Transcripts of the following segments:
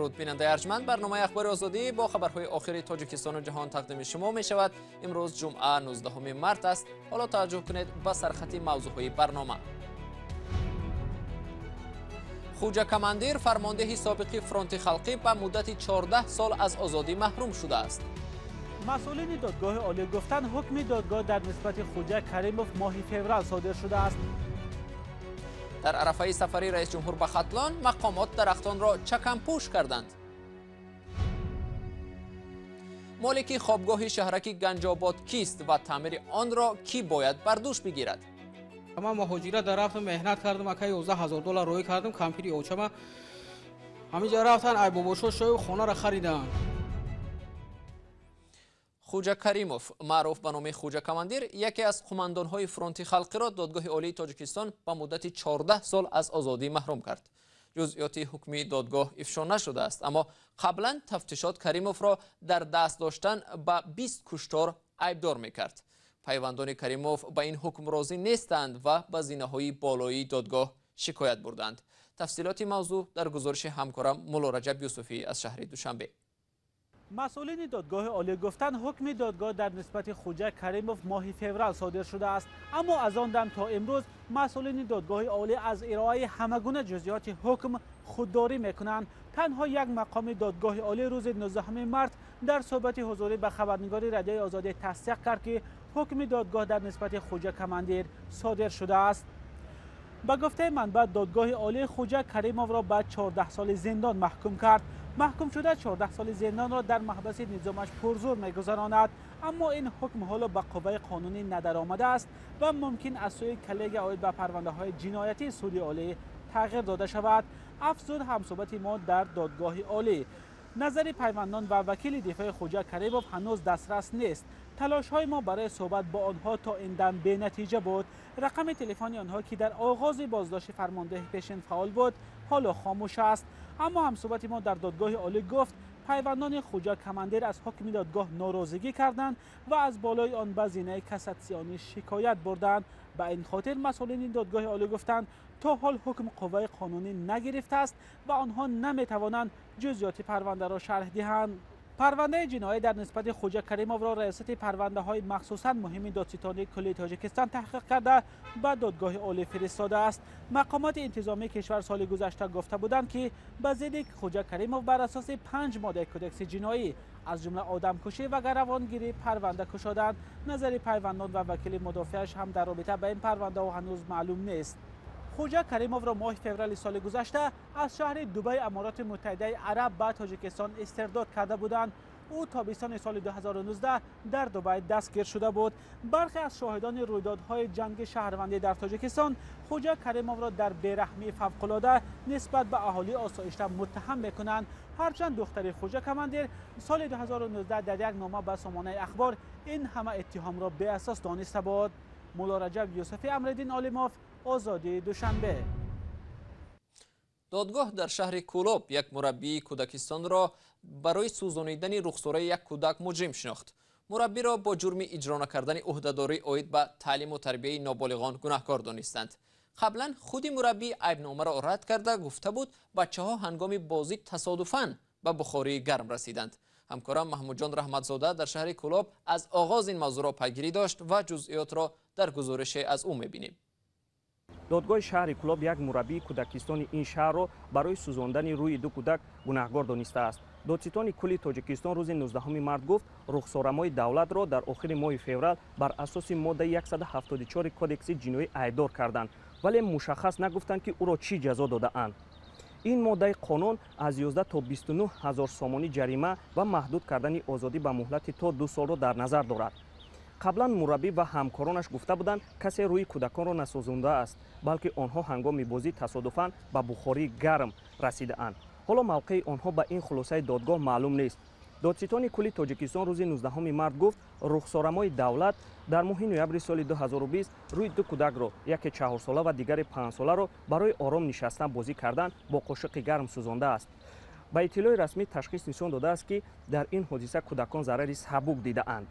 Дуруд бинандаи арҷманд, барномаи Ахбори Озодӣ бо хабарҳои охири Тоҷикистону ҷаҳон тақдими шумо мешавад. Имрӯз ҷумъа 19 март аст. Ҳоло таваҷҷӯҳ кунед ба сархати мавзӯъҳои барнома. Хуҷа Командир, фармондеҳи собиқи фронти халқӣ, ба муддати 14 сол аз озодӣ маҳрум шудааст. Масъулини додгоҳи олӣ гуфтанд, ҳукми додгоҳ дар нисбати Хуҷа Каримов моҳи феврал содир шудааст. Дар арафаи сафари раис ҷумҳур ба Хатлон мақомот дарахтонро чакампӯш карданд. Молики хобгоҳи шаҳраки Ганҷобод кист ва таъмири онро кӣ бояд бар дӯш бигирад? Ман муҳоҷират рафтам, меҳнат кардам, акай $11,000 рӯй кардам, кампири очама. Ҳаминҷа рафтан, ай бобошо шои хонаро хариданд. Хуҷа Каримов, маъруф ба номи Хуҷа Командир, яке аз қумандонҳои фронти халқиро додгоҳи олии Тоҷикистон ба муддати 14 сол аз озодӣ маҳрум кард. Ҷузъиёти ҳукми додгоҳ ифшо нашудааст, аммо қаблан тафтишот Каримовро дар даст доштан ба 20 куштор айбдор мекард. Пайвандони Каримов ба ин ҳукм розӣ нестанд ва ба зинаҳои болоии додгоҳ шикоят бурданд. Тафсилоти мавзӯъ дар гузориши ҳамкорам Мулло Раҷаб Юсуфӣ аз шаҳри Душанбе. Масъулини додгоҳи олӣ гуфтанд, ҳукми додгоҳ дар нисбати Хуҷа Каримов моҳи феврал содир шудааст, аммо аз он дам то имрӯз масъулини додгоҳи олӣ аз ироаи ҳамагуна ҷузъиёти ҳукм худдорӣ мекунанд. Танҳо як мақоми додгоҳи олӣ рӯзи 19 март дар суҳбати ҳузурӣ ба хабарнигори Радиои Озодӣ тасдиқ кард, ки ҳукми додгоҳ дар нисбати Хуҷа Командир содир шудааст. Ба гуфтаи манбаъ, додгоҳи олӣ Хуҷа Каримовро ба 14 соли зиндон маҳкум кард. Маҳкум шуда 14 соли зиндонро дар маҳбаси низомаш пурзур мегузаронад, аммо ин ҳукм ҳоло ба қувваи қонунӣ надаромадааст ва мумкин аз сӯи коллегия оид ба парвандаҳои ҷиноятии суди олӣ тағйир дода шавад. Афзуд ҳамсӯҳбати мо дар додгоҳи олӣ. Назари пайвандон ва вакили дифои Хуҷа Каримов ҳанӯз дастрас нест. Талошҳои мо барои суҳбат бо онҳо то ин дам бенатиҷа буд. Рақами телефони онҳо, ки дар оғози боздошти фармондеҳи пешин фаъол буд, ҳоло хомӯш аст. Аммо ҳамсӯҳбати мо дар додгоҳи олӣ гуфт, пайвандони Хуҷа Командир аз ҳукми додгоҳ норозигӣ карданд ва аз болои он ба зинаи кассатсионӣ шикоят бурданд. Ба ин хотир масъулини додгоҳи олӣ гуфтанд, то ҳол ҳукм қувваи қонунӣ нагирифтааст ва онҳо наметавонанд ҷузъиёти парвандаро шарҳ диҳанд. Парвандаи ҷиноӣ дар нисбати Хуҷа Каримовро раёсати парвандаҳои махсусан муҳими додситонии куллии Тоҷикистон таҳқиқ карда ба додгоҳи олӣ фиристодааст. Мақомоти интизомии кишвар соли гузашта гуфта буданд, ки ба зидди Хуҷа Каримов бар асоси 5 моддаи кодекси ҷиноӣ, аз ҷумла одамкушӣ ва гаравонгирӣ, парванда кушоданд. Назари пайвандон ва вакили мудофиааш ҳам дар робита ба ин парвандаҳо ҳанӯз маълум нест. Хуҷа Каримовро моҳи феврали соли гузашта аз шаҳри Дубай Амороти Муттаҳидаи Араб ба Тоҷикистон истирдод карда буданд. Ӯ тобистони соли 2019 дар Дубай дастгир шуда буд. Бархе аз шоҳидони рӯйдодҳои ҷанги шаҳрвандӣ дар Тоҷикистон Хуҷа Каримовро дар бераҳмии фавқулода нисбат ба аҳолии осоишта муттаҳам мекунанд. Ҳарчанд духтари Хуҷа Командир соли 2019 дар як нома ба сомонаи Ахбор ин ҳама иттиҳомро беасос дониста буд. Мулло Раҷаб Юсуфӣ, Амриддин Олимов, Озодӣ, Душанбе. Додгоҳ дар шаҳри Кӯлоб як мураббии кӯдакистонро барои сӯзонидани рухсораи як кӯдак муҷрим шинохт. Мураббиро бо ҷурми иҷро накардани ӯҳдадорӣ оид ба таълиму тарбияи ноболиғон гунаҳкор донистанд. Қаблан худи мураббӣ айбномаро рад карда гуфта буд, бачаҳо ҳангоми бозӣ тасодуфан ба бухории гарм расиданд. Ҳамкорам Маҳмудҷон Раҳматзода дар шаҳри Кӯлоб аз оғоз ин мавзӯъро пайгирӣ дошт ва ҷузъиётро дар гузорише аз ӯ мебинем. Додгоҳи шаҳри Кӯлоб як мураббии кӯдакистони ин шаҳрро барои сӯзондани рӯи ду кӯдак гунаҳгор донистааст. Додситони кулли Тоҷикистон рӯзи 19 март гуфт, рухсорамои давлатро дар охири моҳи феврал бар асоси моддаи 174 кодекси ҷиноӣ айбдор карданд, вале мушаххас нагуфтанд, ки ӯро чӣ ҷазо додаанд. Ин моддаи қонун аз 11 то 29 ҳазор сомонӣ ҷарима ва маҳдуд кардани озодӣ ба муҳлати то 2 солро дар назар дорад. Қаблан мураббӣ ва ҳамкоронаш гуфта буданд, касе рӯи кӯдаконро насӯзондааст, балки онҳо ҳангоми бозӣ тасодуфан ба бухории гарм расидаанд. Ҳоло мавқеи онҳо ба ин хулосаи додгоҳ маълум нест. Додситони кулли Тоҷикистон рӯзи 19 март гуфт, рухсорамои давлат дар моҳи ноябри соли 2020 рӯи ду кӯдакро, яке 4-сола ва дигаре 5-соларо барои ором нишастан бозӣ кардан бо қошиқи гарм сӯзондааст. Ба иттилои расмӣ ташхис нишон додааст, ки дар ин ҳодиса кӯдакон зарари сабук дидаанд.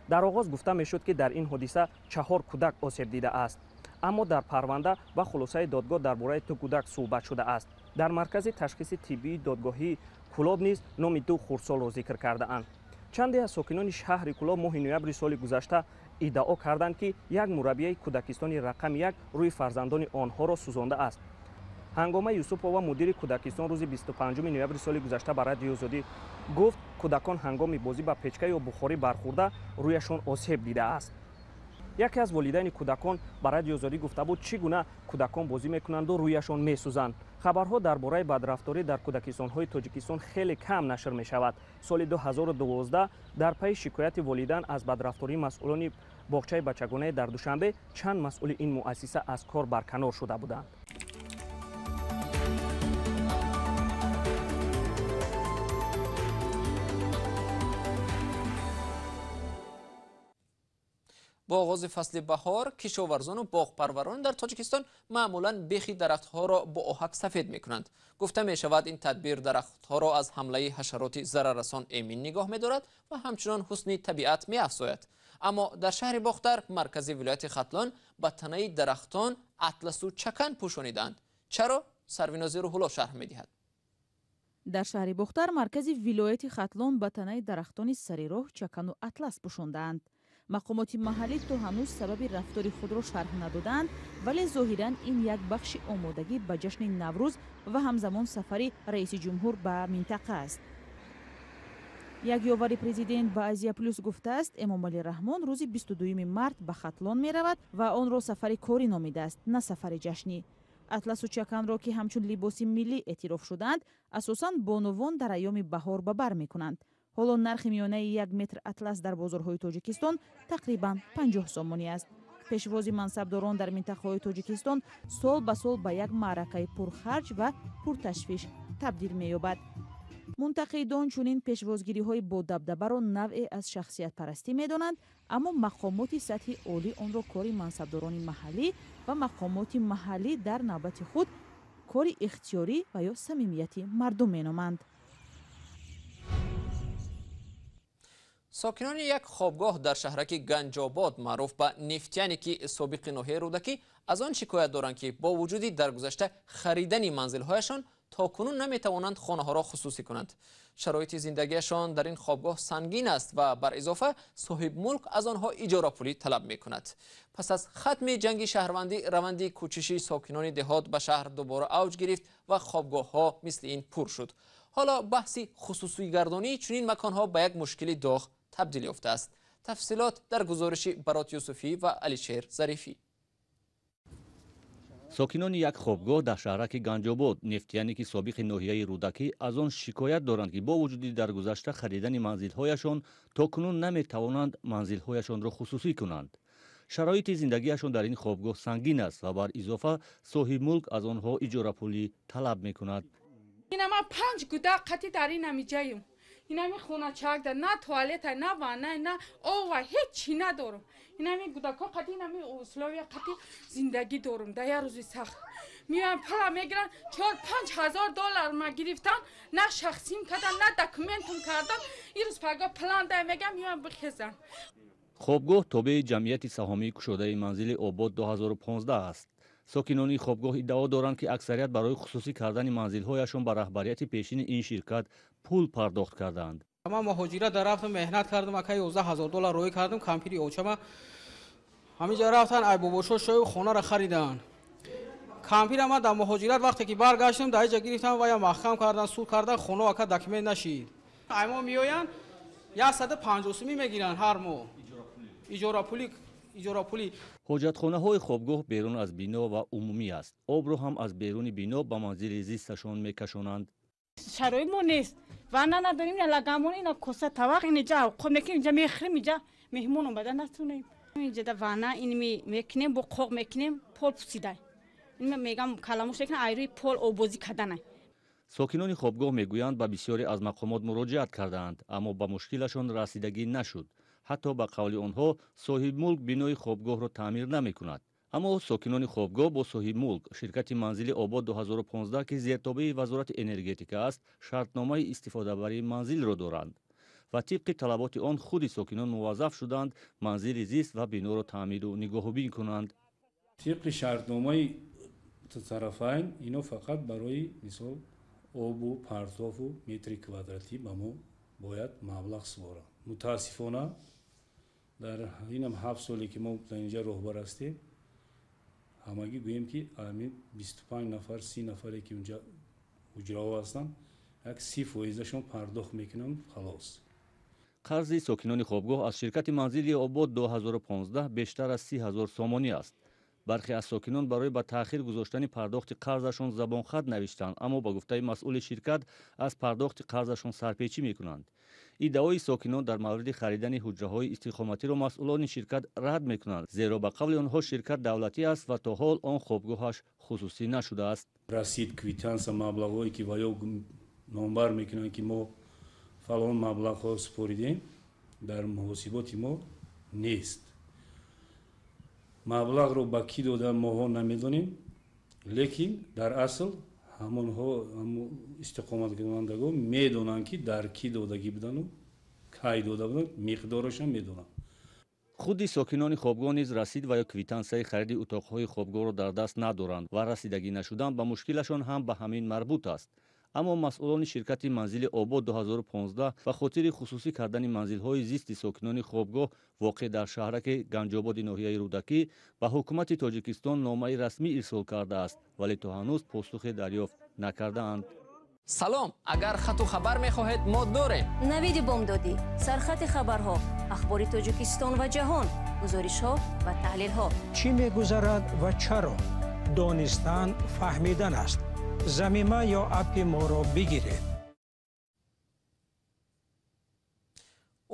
Дар оғоз гуфта мешуд, ки дар ин ҳодиса 4 кӯдак осеб дидааст, аммо дар парванда ва хулосаи додгоҳ дар бораи ду кӯдак суҳбат шудааст. Дар маркази ташхиси тиббии додгоҳии Кӯлоб низ номи ду хурдсолро зикр кардаанд. Чанде аз сокинони шаҳри Кӯлоб моҳи ноябри соли гузашта иддао карданд, ки як мураббияи кӯдакистони рақами 1 рӯи фарзандони онҳоро сӯзондааст. Ҳангома Юсупова, мудири кӯдакистон, рӯзи 25 ноябри соли гузашта ба Радиои Озодӣ гуфт, кӯдакон ҳангоми бозӣ ба печка ё бухорӣ бархӯрда рӯяшон осеб дидааст. Яке аз волидайни кӯдакон ба Радиои Озодӣ гуфта буд, чӣ гуна кӯдакон бозӣ мекунанду рӯяшон месӯзанд. Хабарҳо дар бораи бадрафторӣ дар кӯдакистонҳои Тоҷикистон хеле кам нашр мешавад. Соли 2012 дар пайи шикояти волидайн аз бадрафтории масъулони боғчаи бачагонае дар Душанбе чанд масъули ин муассиса аз кор барканор шуда буданд. Бо оғози фасли баҳор кишоварзону боғпарварон дар Тоҷикистон маъмулан бехи дарахтҳоро бо оҳак сафед мекунанд. Гуфта мешавад, ин тадбир дарахтҳоро аз ҳамлаи ҳашароти зараррасон эмин нигоҳ медорад ва ҳамчунон ҳусни табиат меафзояд. Аммо дар шаҳри Бохтар, маркази вилояти Хатлон, ба танаи дарахтон атласу чакан пӯшонидаанд. Чаро? Сарвинози Рӯҳулло шарҳ медиҳад. Дар шаҳри Бохтар, маркази вилояти Хатлон, ба танаи дарахтони сари роҳ чакану атлас пӯшондаанд. Мақомоти маҳаллӣ то ҳанӯз сабаби рафтори худро шарҳ надодаанд, вале зоҳиран ин як бахши омодагӣ ба ҷашни Наврӯз ва ҳамзамон сафари раиси ҷумҳур ба минтақа аст. Як ёвари президент ба Азия Плюс гуфтааст, Эмомалӣ Раҳмон рӯзи 22 март ба Хатлон меравад ва онро сафари корӣ номидааст, на сафари ҷашнӣ. Атласу чаканро, ки ҳамчун либоси миллӣ эътироф шудаанд, асосан бонувон дар айёми баҳор ба бар мекунанд. Ҳоло нархи миёнаи як метр атлас дар бозорҳои Тоҷикистон тақрибан 50 сомонӣ аст. Пешвози мансабдорон дар минтақаҳои Тоҷикистон сол ба сол ба як маъракаи пурхарҷ ва пурташвиш табдил меёбад. Мунтақидон чунин пешвозгириҳои бодабдабаро навъе аз шахсиятпарастӣ медонанд, аммо мақомоти сатҳи олӣ онро кори мансабдорони маҳаллӣ ва мақомоти маҳаллӣ дар навбати худ кори ихтиёрӣ ва ё самимияти мардум меноманд. Сокинони як хобгоҳ дар шаҳраки Ганҷобод, маъруф ба Нефтяне, ки собиқи ноҳияи Рӯдакӣ, аз он шикоят доранд, ки бо вуҷуди дар гузашта харидани манзилҳояшон то кунун наметавонанд хонаҳоро хусусӣ кунанд. Шароити зиндагиашон дар ин хобгоҳ сангин аст ва бар изофа соҳибмулк аз онҳо иҷорапулӣ талаб мекунад. Пас аз хатми ҷанги шаҳрвандӣ раванди кӯчиши сокинони деҳот ба шаҳр дубора авҷ гирифт ва хобгоҳҳо мисли ин пур шуд. Ҳоло баҳси хусусигардонии чунин маконҳо ба як мушкили доғ табдил ёфтааст. Тафсилот дар гузориши Барот Юсуфӣ ва Алишер Зарифӣ. Сокинони як хобгоҳ дар шаҳраки Ганҷобод, Нефтияне, ки собиқи ноҳияи Рӯдакӣ, аз он шикоят доранд, ки бо вуҷуди дар гузашта харидани манзилҳояшон то кунун наметавонанд манзилҳояшонро хусусӣ кунанд. Шароити зиндагиашон дар ин хобгоҳ сангин аст ва бар изофа соҳибмулк аз онҳо иҷорапулӣ талаб мекунад. Ина ман 5 кӯдак қатӣ дар ин ҳамиҷаем. Инами хоначак да на туалета, на ванна, на ова, ҳеҷ чӣ надорам. Инами кӯдакҳо қатӣ, инами условия қатӣ зиндагӣ дорам. Да як рӯзи сахт меоям, пула мегиранд, 4-5 ҳазор доллар ма гирифтам, на шахсим кардам, на документум кардам. Ин рӯз пага план да мегам, меоям бихезам. Хобгоҳ тобеи ҷамъияти саҳомии кушодаи манзили Обод 2015 аст. Сокинони хобгоҳ иддао доранд, ки аксарият барои хусусӣ кардани манзилҳояшон ба раҳбарияти пешини ин ширкат пул пардохт кардаанд. Ман муҳоҷират дар рафтам, меҳнат кардам, акай 11 ҳазор доллар рӯй кардам, кампири очама. Ҳаминҷа рафтан, ай бобошо шои хонаро хариданд. Кампира ман дар муҳоҷират вақте ки баргаштам, дар инҷа гирифтам ва я маҳкам кардан, суд кардан, хона ака документ нашид. Ай мо меоянд, 150 сомонӣ мегиранд ҳар моҳ. Иҷорапулӣ, иҷорапулӣ. Ҳоҷатхонаҳои хобгоҳ берун аз бино ва умумӣ аст. Обро ҳам аз беруни бино ба манзили зисташон мекашонанд. Шароит мо нест, ванна надорем, ина лагамон, ина коса тавақ, инҷа овқот мекунем, инҷа мехӯрем, инҷа меҳмон омада натунем. Инҷа да ванна ин мекунем, бо қоқ мекунем, пол пусидай. Ин мегам каламош мекунем, айрӯи пол обозӣ карданай. Сокинони хобгоҳ мегӯянд, ба бисёре аз мақомот муроҷиат кардаанд, аммо ба мушкилашон расидагӣ нашуд. Ҳатто ба қавли онҳо соҳибмулк бинои хобгоҳро таъмир намекунад. Аммо сокинони хобгоҳ бо соҳибмулк, ширкати манзили Обод 2015, ки зертобеи вазорати энергетика аст, шартномаи истифодабарии манзилро доранд ва тибқи талаботи он худи сокинон муваззаф шуданд манзили зист ва биноро таъмиру нигоҳубин кунанд. Тибқи шартномаи Тарафайн ино фақат барои мисол обу партову метри квадратӣ ба мо бояд маблағ супоранд. Мутаассифона дар инам 7 соле ки мо дар инҷа роҳбар ҳастем, ҳамагӣ гӯем ки ҳамин 25 нафар, 30 нафаре ки унҷа ҳуҷраҳо ҳастанд, як 30%-ашон пардохт мекунанд, халос. Қарзи сокинони хобгоҳ аз ширкати Манзили Обод 2015 бештар аз 30 ҳазор сомонӣ аст. Бархе аз сокинон барои ба таъхир гузоштани пардохти қарзашон забонхат навиштанд, аммо ба гуфтаи масъули ширкат аз пардохти қарзашон сарпечӣ мекунанд. Иддаои сокинон дар мавриди харидани ҳуҷраҳои истиқоматиро масъулони ширкат рад мекунанд, зеро ба қавли онҳо ширкат давлатӣ аст ва то ҳол он хобгоҳаш хусусӣ нашудааст. Расид, квитансия, маблағҳое ки ва ё номбар мекунанд, ки мо фалон маблағҳо супоридем, дар муҳосиботи мо нест. Маблағро ба кӣ додан моҳо намедонем, лекин дар асл ҳамонҳо истиқоматкунандагон медонанд, ки дар кӣ додагӣ будану кай дода буданд, миқдорашам медонанд. Худи сокинони хобгоҳ низ расид ва ё квитансияи хариди утоқҳои хобгоҳро дар даст надоранд ва расидагӣ нашудан ба мушкилашон ҳам ба ҳамин марбут аст. Аммо масъулони ширкати Манзили Обод 2015 ба хотири хусусӣ кардани манзилҳои зисти сокинони хобгоҳ воқеъ дар шаҳраки Ганҷободи ноҳияи Рӯдакӣ ба ҳукумати Тоҷикистон номаи расмӣ ирсол кардааст, вале то ҳанӯз посухе дарёфт накардаанд. Салом, агар хату хабар мехоҳед, мо дорем. Навиди бомдодӣ, сархати хабарҳо, ахбори Тоҷикистон ва ҷаҳон, гузоришҳо ва таҳлилҳо. Чӣ мегузарад ва чаро? Донистан фаҳмидан аст. Замима ё аппи моро бигиред.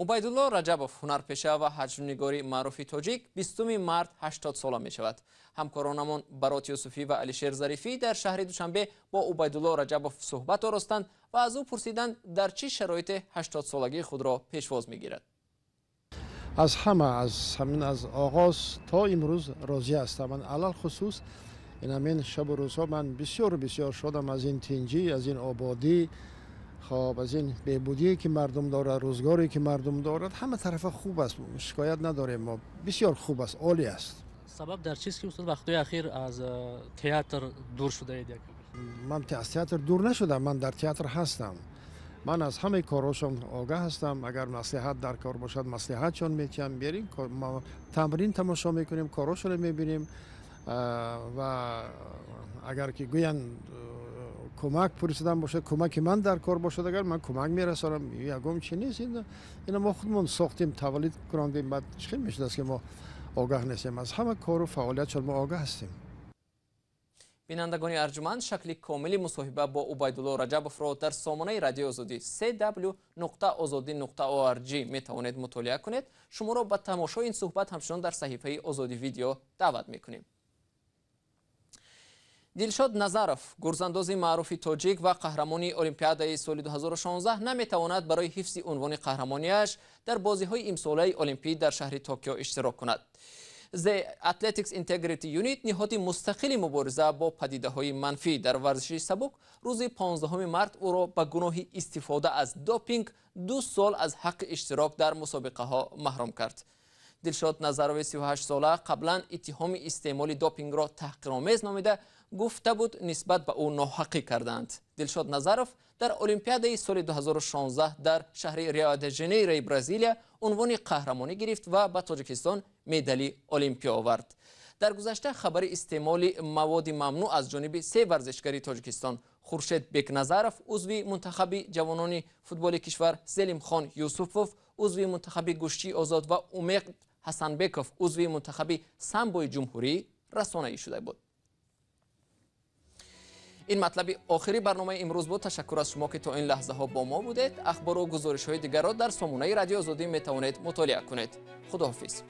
Убайдулло Раҷабов, ҳунарпеша ва ҳаҷвнигори маъруфи тоҷик, 20 март 80 сола мешавад. Ҳамкоронамон Барот Юсуфӣ ва Алишер Зарифӣ дар шаҳри Душанбе бо Убайдулло Раҷабов суҳбат оростанд ва аз ӯ пурсиданд, дар чӣ шароите 80 солагии худро пешвоз мегирад. Аз ҳама, аз ҳамин аз оғоз то имрӯз розӣ ҳастам. Ман алалхусус ин ҳамин шабу рӯзҳо ман бисёру бисёр шодам аз ин тинҷӣ, аз ин ободӣ, хоб аз ин беҳбудие ки мардум дорад, рӯзгоре ки мардум дорад. Ҳама тарафа хуб аст, шикоят надорем мо. Бисёр хуб аст, олӣ аст. Сабаб дар чист ки устод вақтҳои ахир аз театр дур шудаед? Ман аз театр дур нашудам, ман дар театр ҳастам. Ман аз ҳамаи корҳошон огаҳ ҳастам. Агар маслиҳат дар кор бошад, маслиҳатшон метиҳам. Берин тамрин тамошо мекунем, корҳошонро мебинем ва агар ки гӯянд кӯмак пурсидан бошад, кӯмаки ман дар кор бошад, агар ман кӯмак мерасонам, ягон чи нест. Ина мо худмон сохтем, таваллуд кунондем, баъд чӣ хел мешудааст ки мо огаҳ нестем? Аз ҳама кору фаъолиятшон мо огаҳ ҳастем. Бинандагони арҷуманд, шакли комили мусоҳиба бо Убайдулло Раҷабовро дар сомонаи Радиои Озодӣ cw.ozodi.org метавонед мутолиа кунед. Шуморо ба тамошои ин суҳбат ҳамчунон дар саҳифаи Озодӣ видео даъват мекунем. Дилшод Назаров, гурзандози маъруфи тоҷик ва қаҳрамони Олимпиадаи соли 2016, наметавонад барои ҳифзи унвони қаҳрамонияш дар бозиҳои имсолаи Олимпӣ дар шаҳри Токио иштирок кунад. The Athletics Integrity Unit, ниҳоди мустақили мубориза бо падидаҳои манфӣ дар варзиши сабук, рӯзи 15 март ӯро ба гуноҳи истифода аз допинг 2 сол аз ҳаққи иштирок дар мусобиқаҳо маҳрум кард. Дилшод Назарови 38 сола қаблан иттиҳоми истеъмоли допингро таҳқиромез номида гуфта буд, нисбат ба ӯ ноҳақӣ кардаанд. Дилшод Назаров дар Олимпиадаи соли 2016 дар шаҳри Рио-де-Жанейрои Бразилия унвони қаҳрамонӣ гирифт ва ба Тоҷикистон медали Олимпӣ овард. Дар гузашта хабари истеъмоли маводи мамнӯъ аз ҷониби 3 варзишгари Тоҷикистон Хуршед Бекназаров, узви мунтахаби ҷавонони футболи кишвар, Зелимхон Юсуфов, узви мунтахаби гӯштии озод ва Умед Ҳасанбеков, узви мунтахаби самбои ҷумҳурӣ расонаӣ шуда буд. Ин матлаби охири барномаи имрӯз буд. Ташаккур аз шумо, ки то ин лаҳзаҳо бо мо будед. Ахбору гузоришҳои дигарро дар сомонаи Радиои Озодӣ метавонед мутолиа кунед. Худоҳофиз.